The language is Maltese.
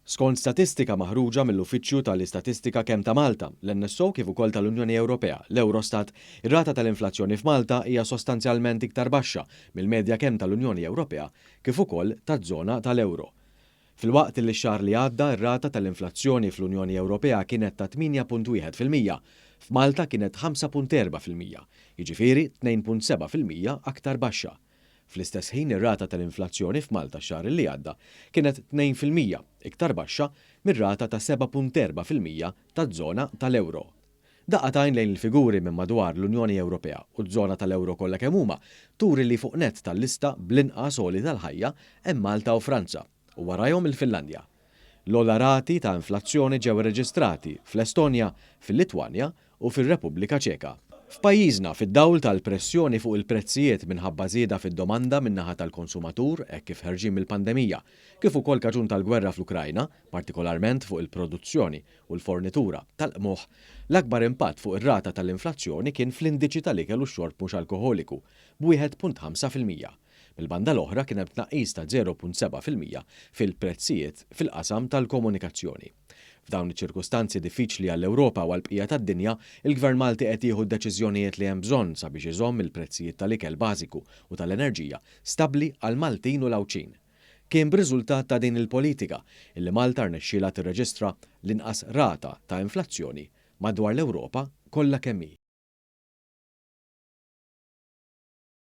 Skont statistika maħruġa mill-Uffiċċju tal-Istatistika kemm ta' Malta, l-NSO kif ukoll tal-Unjoni Ewropea, l-Eurostat, ir-rata tal-inflazzjoni f'Malta hija sostanzjalment iktar baxxa mill-medja kemm tal-Unjoni Ewropea kif ukoll taż-żona tal-euro. Filwaqt li x-xahar li għadda r-rata tal-inflazzjoni fl-Unjoni Ewropea kienet ta' 8.1%, f'Malta kienet 5.4%, jiġifieri 2.7% aktar baxxa. Fl-istess ħin ir-rata tal-inflazzjoni f'Malta x-xahar li għadda kienet 2% iktar baxxa mir-rata ta' 7.4% taż-żona tal-euro. Daqqa t'għajn lejn il-figuri minn madwar l-Unjoni Ewropea u ż-żona tal-euro kollha kemm huma turi li fuq nett tal-lista bl-inqas għoli tal-ħajja hemm Malta u Franza u warajhom il-Finlandja. L-ogħla rati ta' inflazzjoni ġew irreġistrati fl-Estonja, fil-Litwanja u fir-Repubblika Ċeka. F'pajjiżna, fid-dawl tal-pressjoni fuq il-prezzijiet minħabba żieda fid-domanda min-naħa tal-konsumatur hekk kif ħerġin mill-pandemija, kif ukoll kaġun tal-gwerra fl-Ukrajna, partikolarment fuq il-produzzjoni u l-fornitura tal-qmuħ, l-akbar impatt fuq ir-rata tal-inflazzjoni kien fl-indiċi tal-ikel u x-xorb mhux alkoħoliku, b'1.5%. Mill-banda l-oħra kien hemm tnaqqis ta' 0.7% fil-prezzijiet fil-qasam tal-komunikazzjoni. F'dawn iċ-ċirkustanzi diffiċli għall-Ewropa u għall-bqija tad-dinja, il-Gvern Malti qed jieħu d-deċiżjonijiet li hemm bżonn sabiex iżomm il-prezzijiet tal-ikel bażiku u tal-enerġija stabbli għall-Maltin u l-Għawdxin. Kien b'riżultat ta' din il-politika illi Malta rnexxielha tirreġistra l-inqas rata ta' inflazzjoni madwar l-Ewropa kollha kemm hi.